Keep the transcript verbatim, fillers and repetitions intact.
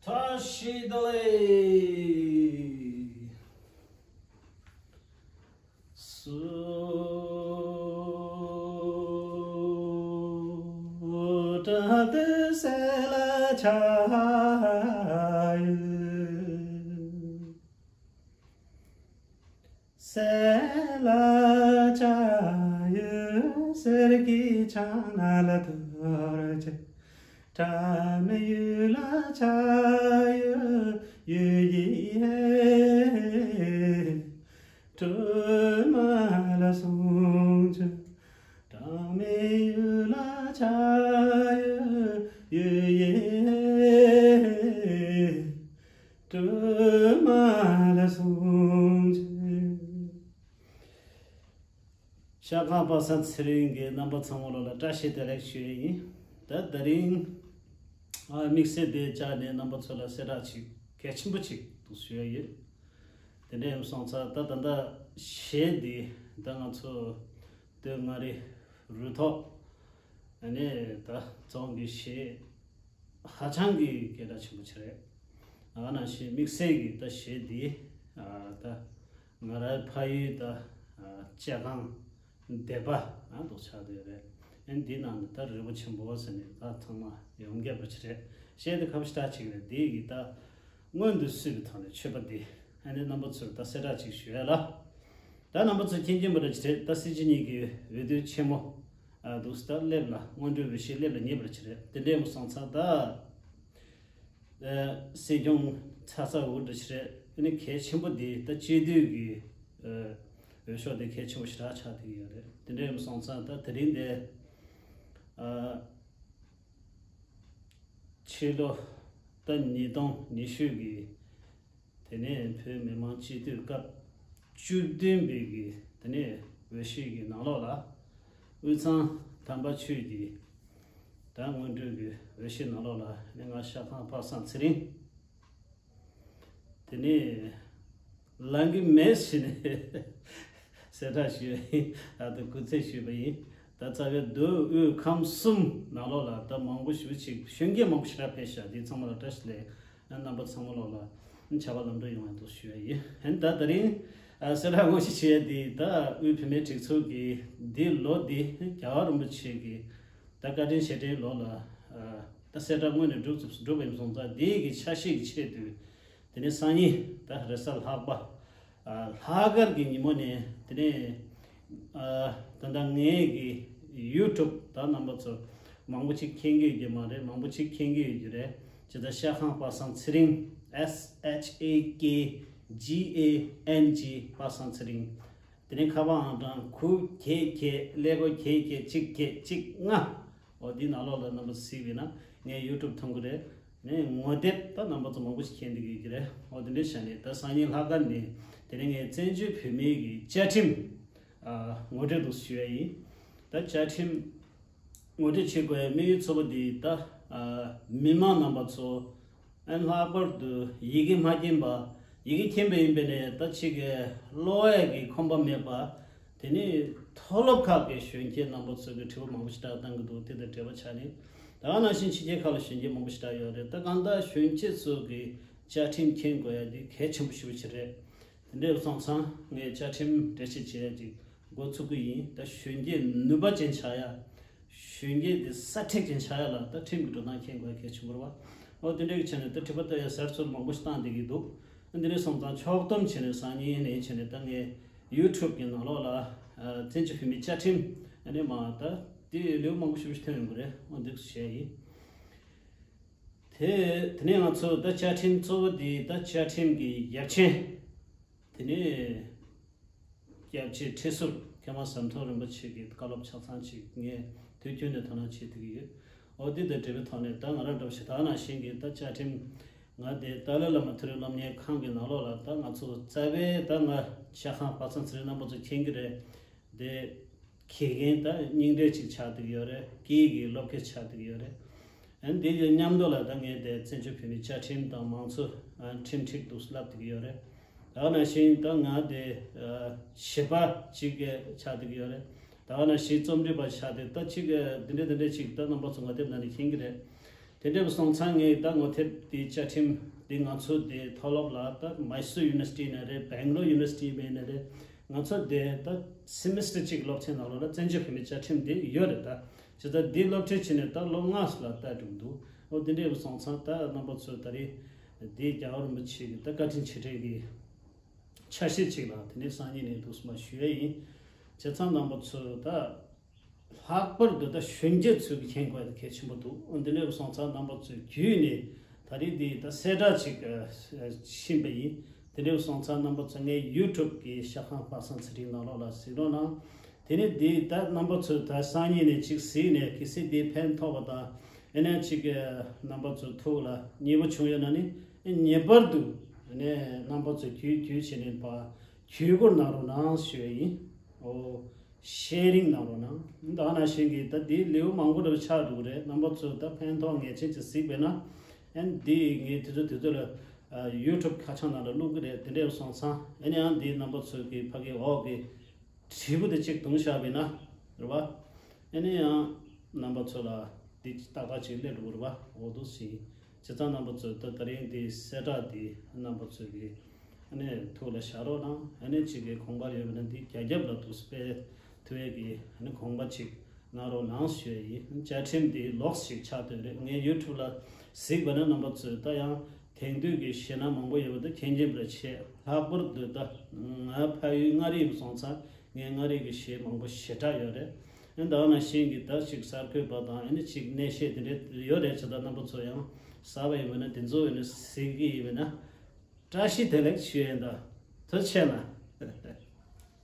བཀྲ་ཤིས་བདེ་ལེགས། སུ་དྲ་དེ་སེ་ལ་ཆ་ཡོད། སེ་ལ་ཆ་ཡོད་སེར་གྱི་ཆང་ན་ལ་དོར་ཅེ། དྲ་མེ་ཡུལ་ལ་ཆ་ཡོད་ཡུལ་ཡི་ཧེ། དྲོ་མ་ལ་སོང་ཅེ། དྲ་མེ་ཡུལ་ལ་ཆ་ཡོད་ཡུལ་ཡི་ཧེ། དྲོ་མ་ལ་སོང་ཅེ། ཤ་ཁང་པ་སངས་ཚེ་རིང་གི་རྣམ་པ་ཚང་མ་ལོ་ལ་བཀྲ་ཤིས་བདེ་ལེགས་ཞུ་ཡས་ཡིན། ད་དེ་རིང་ཨ་དམིགས་བསལ་དེ་བཅར་ནས་རྣམ་པ་ཚོ་ལ་གསལ་བསྒྲགས་ཅིག་གལ་ཆེན་པོ་ཅིག་འདུག་ཞུ་ཡས་ཡིན། དེ་འདྲ་ཡིན་སོང་ཙང་ད་ད་ལྟ་གཞས་འདི་ད་ང་ཚོ་སྟོད་མངའ་རིས་རུ་ཐོག་ཨ་ནི་ད་རྫོང་གི་གཞས་ཧ་ཅང་གི་སྐད་གྲགས་ཆེན་པོ་ཅིག་རེད། ཨ་ནང་བཞིན་དམིགས་བསལ་གྱི་ད་གཞས་འདི་ཨ་ད་ང་རའི་ཕ་ཡུལ་ད་ཨ་བཅད་ཁང་སྡེ་པ་ཨ་འདུག་ཆགས་བསྡད་ཡོད་རེད། ཨ་ནི་འདི་ནང་ནས་ད་རི་བོ་ཆེན་པོ་ཟེར་ནས་ད་ཚང་མ་ཡོངས་རྒྱབ་པ་ཅིག་རེད། གཞས་འདི་ཁ་བ་ཞེ་དྲག་ཅིག་རེད། འདི་གི་ད་སྔོན་དུ་བསུས་པའི་ཐོག་ནས་མཆོད་པ་འདི་ཨ་ནི་རྣམ་པ་ཚོར་ད་གསལ་བསྒྲགས་ཅིག་ཞུ་ཡ་ལ། ད་རྣམ་པ་ཚོ་མཁྱེན་མཁྱེན་པ་འདྲ་ཅིག་རེད། ད་སྲིད་སྤྱི་གཉིས་ཀྱི་འོས་བསྡུ་ཆེན་མོ་ཨ་འདུག་སེ་ད་སླེབས་ལ་སྔོན་འགྲོའི་འོས་གཞི་སླེབས་ལ་ཉེ་བར་ཅིག་རེད། དེ་འདྲའི་མོ་སོང་ཙང་ད་ཨ་སྲིད་སྐྱོང་ཚ་ཚ་འུར་འདྲ་ཅིག་རེད། ཨ་ནི་གལ་ཆེན་པོ་འདི་ད་སྤྱི་འཐུས་ཀྱི་ཨ་འོས་ཤོག་དེ་གལ་ཆེན་པོ་ཞེ་དྲག་ཆགས་བསྡད་ཀྱི་ཡོད་རེད། དེ་འདྲའི་མོ་སོང་ཙང་ད་དེ་རིང་དེ་ཨ་ཕྱི་ལོ་ད་ཉིས་སྟོང་ཉི་ཤུ་གི་དེ་ནས་བོད་མི་མང་སྤྱི་འཐུས་སྐབས་བཅུ་བདུན་པའི་གི་དེ་ནས་འོས་གཞི་གི་ནང་ལོགས་ལ་དབུས་གཙང་དམ་པ་ཆོས་ཀྱི་ད་སྔོན་འགྲོའི་གི་འོས་གཞི་ནང་ལོགས་ལ་ནི་ང་ཤ་ཁང་པ་སངས་ཚེ་རིང་དེ་ནས་ལང་གི་མེད་ཟེར་ནས་གསལ་བསྒྲགས་ཞུས་པ་ཡིན། ད་དུང་སྐུ་རྩེད་ཞུས་པ་ཡིན། ད་རྩ་བའི་མདོ་དབུས་ཁམས་གསུམ་ནང་ལོགས་ལ་ད་མང་པོ་ཞེ་པོ་ཅིག་གཞོན་སྐྱེས་མང་པོ་ཞེ་དྲག་ཕེབས་ཤག་འདི་ཚང་མ་ལ་བཀྲ་ཤིས་བདེ་ལེགས། རྣམ་པ་ཚང་མ་ལོགས་ལ་བྱ་བ་ལམ་འགྲོ་ཡོང་བ་འདུག་ཞུ་ཡ་ཡིན། ད་དེ་རིང་གསལ་བསྒྲགས་དངོས་གཞི་བྱས་ཏེ་ད་དབུས་བོད་མིའི་སྒྲིག་འཛུགས་ཀྱི་འདི་ལོ་འདི་རྒྱལ་བ་རིན་པོ་ཆེ་གི་ད་བཀའ་དྲིན་རྗེས་དྲན་ལོ་ལ་ད་གསལ་བསྒྲགས་དངོས་གནས་གྲུབ་ཚུགས་གྲུབ་པ་ཡིན་སོང་ཙང་འདི་གི་ཆ་ཤས་ཀྱི་ཆེད་དུ། དེ་ནས་སང་ཉིན་ད་རེས་གཟའ་ལྷག་པ། ཨ་ལྷག་དཀར་གྱི་ཉིན་མོ་ནས་དེ་ནས་ཨ་ད་ལྟ་ངའི་གི་ཡུ་ཊུབ་ད་རྣམ་པ་ཚོ་མང་པོ་ཅིག་མཁྱེན་གྱི་ཡོད་ཀྱི་མ་རེད། མང་པོ་ཅིག་མཁྱེན་གྱི་ཡོད་ཀྱི་རེད། ཇི་ལྟར་ཤ་ཁང་པ་སངས་ཚེ་རིང་། S H A K G A N G པ་སངས་ཚེ་རིང་། དེ་ནས་ཁ་པར་ཨང་གྲངས་དགུ་བརྒྱད་བརྒྱད་ཀླད་ཀོར་བརྒྱད་བརྒྱད་གཅིག་བརྒྱད་གཅིག་ལྔ། འོ་འདི་ནང་ལོགས་ལ་རྣམ་པ་གཟིགས་པས་ན་ངའི་ཡུ་ཊུབ་མཐོང་གི་རེད། ནས་ངོ་དེབ་ད་རྣམ་པ་ཚོ་མང་པོ་ཞིག་མཁྱེན་བསྡད་ཀྱི་ཡོད་ཀྱི་རེད། འོ་དེ་འདྲའི་ཆ་ནས་ད་སང་ཉིན་ལྷག་དཀར་ནས་དེ་རིང་ངས་བཙན་བྱོལ་བོད་མིའི་གི་བཅའ་ཁྲིམས་ཨ་ངོ་སྤྲོད་འདུག་ཞུ་ཡ་ཡིན། ད་བཅའ་ཁྲིམས་ངོ་སྤྲོད་བྱེད་དགོས་ཡ་དམིགས་ཡུལ་གཙོ་བོ་འདི་ད་ཨ་མི་མང་རྣམ་པ་ཚོ་ཨ་ལྷག་པར་དུ་ཡི་གེ་མ་མཁྱེན་པ། ཡི་གེ་མཁྱེན་པ་ཡིན་པས་ནས་ད་ཅིག་གི་ཀློག་ཡ་གི་ཁོམ་པ་མེད་པ། དེ་ནས་མཐོ་སློབ་ཁག་གི་གཞོན་སྐྱེས་རྣམ་པ་ཚོ་གི་དྲི་བ་མང་པོ་ཞིག་བཏང་གི་འདུག་དེ་དང་འབྲེལ་བ་ཆགས་ནས། ད་ག་ནང་བཞིན་ཕྱི་རྒྱལ་ཁག་ལ་གཞོན་སྐྱེས་མང་པོ་ཞིག་ཡོད་རེད། ད་གང་ལྟར་གཞོན་སྐྱེས་ཚོ་གི་བཅའ་ཁྲིམས་མཁྱེན་དགོས་ཡ་དེ་གལ་ཆེན་པོ་ཞེ་པོ་ཅིག་རེད། དེ་འདྲ་སོང་ཙང་ངས་བཅའ་ཁྲིམས་འགྲེལ་བཤད་བྱེད་ཡ་ཅིག་འགོ་ཚུགས་ཀྱི་ཡིན། ད་གཞོན་སྐྱེས་ནུས་པ་ཅན་ཆགས་ཡ། གཞོན་སྐྱེས་དེ་སྲ་མཁྲེགས་ཅན་ཆགས་ཡ་ལ་ད་ཁྲིམས་ཀྱི་འགྲོ་སྟངས་མཁྱེན་དགོས་ཡ་གལ་ཆེན་པོ་རེད་བ། འོ་དེ་འདྲ་གི་ཆ་ནས་ད་དྲི་བ་ལྟ་ཡ་ཟུར་ཚོར་མང་པོ་ཞིག་བཏང་བསྡད་ཀྱི་འདུག་འདི་འདྲ་སོང་ཙང་ཕྱོགས་བསྡོམས་བྱས་ནས་སང་ཉིན་ནས་བྱས་ནས་ད་ངས་ཡུ་ཊུབ་ཀྱི་ནང་ལོགས་ལ་ཨ་བཙན་བྱོལ་བོད་མིའི་བཅའ་ཁྲིམས་ཨ་ནི་མ་ད་དེ་ལེའུ་མང་པོ་ཞིག་ཐོན་ཡོང་གི་རེད། འོ་འདུག་བྱས་ཡིན། དེ་དེ་ནས་ང་ཚོ་ད་བཅའ་ཁྲིམས་གཙོ་བོ་དེ་ད་བཅའ་ཁྲིམས་ཀྱི་ཡབ་ཆེན། དེ་ནས་སྐྱབས་རྗེ་ཁྲི་ཟུར་མཁན་མ་ཟམ་གདོང་རིན་པོ་ཆེ་གི་བཀའ་སློབ་ཆ་ཚང་ཅིག་ངས་དུས་རྒྱུན་ནས་དོ་སྣང་བྱེད་བསྡད་ཀྱི་ཡོད། འོ་དེ་དང་འབྲེལ་བའི་ཐོག་ནས་ད་ང་རང་འདྲ་བོ་ཞིག་ད་ནང་བཞིན་གྱི་ད་བཅའ་ཁྲིམས་ང་དེ་ཏཱ་ལའི་བླ་མ་མཐོ་རིམ་སློབ་གཉེར་ཁང་གི་ནང་ལོགས་ལ་ད་ང་ཚོ་རྩ་བའི་ད་ང་ཤ་ཁང་པ་སངས་ཚེ་རིང་རྣམ་པ་ཚོ་མཁྱེན་གྱི་རེད། དེ་དགེ་རྒན་ད་རྙིང་གྲས་ཅིག་ཆགས་བསྡད་ཀྱི་ཡོད་རེད། སྐད་ཡིག་གི་སློབ་དགེ་ཆགས་བསྡད་ཀྱི་ཡོད་རེད། ཨ་ནི་དེ་ཡི་མཉམ་དུ་ལ་ད་ངས་དེ་བཙན་བྱོལ་བོད་མིའི་བཅའ་ཁྲིམས་དང་མང་གཙོ་ཨ་ཁྲིམས་ཁྲིགས་འདུག་བསླབ་བསྡད་ཀྱི་ཡོད་རེད། ད་ག་ནང་བཞིན་ད་ང་དེ་ཨ་གཞས་པ་ཅིག་ཆགས་བསྡད་ཀྱི་ཡོད་རེད། ད་ག་ནང་བཞིན་རྩོམ་སྒྲིག་པ་ཆགས་ཏེ་ད་ཅིག་འདི་འདྲ་འདི་འདྲ་ཅིག་ད་རྣམ་པ་ཚོ་ངོ་དེབ་ནང་ནས་མཁྱེན་གྱི་རེད། དེ་འདྲ་བ་སོང་ཙང་ངས་ད་ངོ་དེབ་དེ་བཅའ་ཁྲིམས་དེ་ང་ཚོ་དེ་མཐོ་སློབ་ལ་ད་Mysore University་ནས་རེད། Bangalore University་ནས་རེད། ང་ཚོ་དེ་ད་semester་གཅིག་སློབ་ཚན་ནང་ལོགས་ལ་བཙན་བྱོལ་བོད་མིའི་བཅའ་ཁྲིམས་དེ་ཡོད་རེད། ད་བྱས་ཙང་དེ་སློབ་ཁྲིད་བྱས་ནས་ད་ལོ་ལྔ་ལ་ལྟ་འགྲོ་གི་འདུག་འོ་དེ་འདྲ་བ་སོང་ཙང་ད་རྣམ་པ་ཚོ་ད་རེས་དེ་རྒྱལ་བ་རིན་པོ་ཆེ་གི་ད་བཀའ་དྲིན་ཆེ་དྲན་གི་ཆ་ཤས་ཅིག་ལ་དེ་ནས་སང་ཉིན་ནས་འདུག་སེ་མར་ཞུ་ཡ་ཡིན། བྱས་ཙང་རྣམ་པ་ཚོ་ད་ལྷག་པར་དུ་ད་གཞོན་སྐྱེས་ཚོས་ཀྱི་མཁྱེན་དགོས་ཡ་ད་གལ་ཆེན་པོ་འདུག་འོ་འདི་འདྲ་བ་སོང་ཙང་རྣམ་པ་ཚོའི་བརྒྱུད་ནས་ད་རེས་འདི་ད་གསལ་བསྒྲགས་ཅིག་ཨ་ཕྱིན་པ་ཡིན། དེ་འདྲ་བ་སོང་ཙང་རྣམ་པ་ཚོ་ངའི་YouTube་གི་ཤ་ཁང་པ་སངས་ཚེ་རིང་ནང་ལོགས་ལ་གཟིགས་རོགས་གནང་། དེ་ནས་འདི་ད་རྣམ་པ་ཚོས་ད་སང་ཉིན་ནས་ཅིག་གཟིགས་ནས་གལ་སྲིད་འདི་ཕན་ཐོགས་པ་དང་ཨེ་ནས་ཅིག་ཨ་རྣམ་པ་ཚོའི་ཐུགས་ལ་མཉེས་པོ་བྱུང་ཡོད་ན་ནི་ངེས་པར་དུ་ཨེ་ནས་རྣམ་པ་ཚོ་བརྒྱུད་བརྒྱུད་བྱས་ནས་ཕར་བརྒྱུད་སྐུར་གནང་རོགས་གནང་ཞུ་ཡ་ཡིན། འོ། ཤེར་རིང་གནང་རོགས་གནང་། ད་ནང་བཞིན་གྱི་ད་འདིའི་ལེའུ་མང་པོ་འདྲ་བ་ཆགས་འདུག་རེད། རྣམ་པ་ཚོས་ད་ཕན་ཐོགས་ངེས་ཅན་ཅིག་གཟིགས་པས་ན། ཨན་འདི་ངས་དུས་ཚོད་དུས་ཚོད་ལ་ཨ་YouTube་ཁ་བྱང་ནང་ལ་བླུག་གི་རེད། དེ་འདྲ་སོང་ཙང་ཨ་ནི་ཡང་འདི་རྣམ་པ་ཚོས་ཀྱི་ཕ་གི་འོག་གི་དྲིལ་བུ་དེ་གཅིག་བརྡུངས་བཞག་པས་ན་རེད་བ། ཨ་ནི་ཡང་རྣམ་པ་ཚོ་ལ་འདི་ཏག་ཏག་ཅིག་སླེབས་འགྲོ་གི་རེད་བ། འོ་འདུག་སེ་ཡིན། བྱས་ཙང་རྣམ་པ་ཚོས་ད་ད་རིང་འདི་གསལ་བསྒྲགས་འདི་རྣམ་པ་ཚོས་ཀྱི་ཨ་ནི་ཐུགས་ལ་བཞག་རོགས་གནང་། ཨ་ནི་གཅིག་གི་དགོངས་པ་ཡོད་པ་ན་འདི་རྒྱ་ཁྱབ་ལ་འདུག་སྤེལ་ཐུབ་ཡས་ཀྱི་ཨ་ནི་དགོངས་པ་ཅིག་གནང་རོགས་གནང་ཞུ་ཡས་ཡིན། བཅའ་ཁྲིམས་འདི་ལོགས་ཤིག་ཆགས་སྡོད་རེད། ངས་YouTube་ལ་གཟིགས་པ་ན་རྣམ་པ་ཚོས་ད་ཡང་དེང་དུས་ཀྱི་གཞས་སྣ་མང་པོ་ཡོད་པ་ད་མཁྱེན་མཁྱེན་པ་རེད། ཆེ་ལྷག་པར་དུ་ད་ང་ཕ་ཡུལ་མངའ་རིས་སོང་ཙང་ངས་མངའ་རིས་ཀྱི་གཞས་མང་པོ་ཞེ་དྲག་ཡོད་རེད། ཨ་ནི་ད་ནང་བཞིན་གྱི་ད་ཅིག་གསར་འགོད་པ་དང་ཨ་ནི་ཅིག་གནས་བཤད་དེ་འདྲ་ཡོད་རེད། བྱས་ཙང་རྣམ་པ་ཚོ་ཡང་གསར་པ་ཡིན་པ་ན་དེ་ཚོ་ཡིན་ན་གཟིགས་ཀྱི་ཡིན་པ་ན་བཀྲ་ཤིས་བདེ་ལེགས་ཞུ་ཡིན། ད་ཐུགས་རྗེ་ཆེ་གནང་།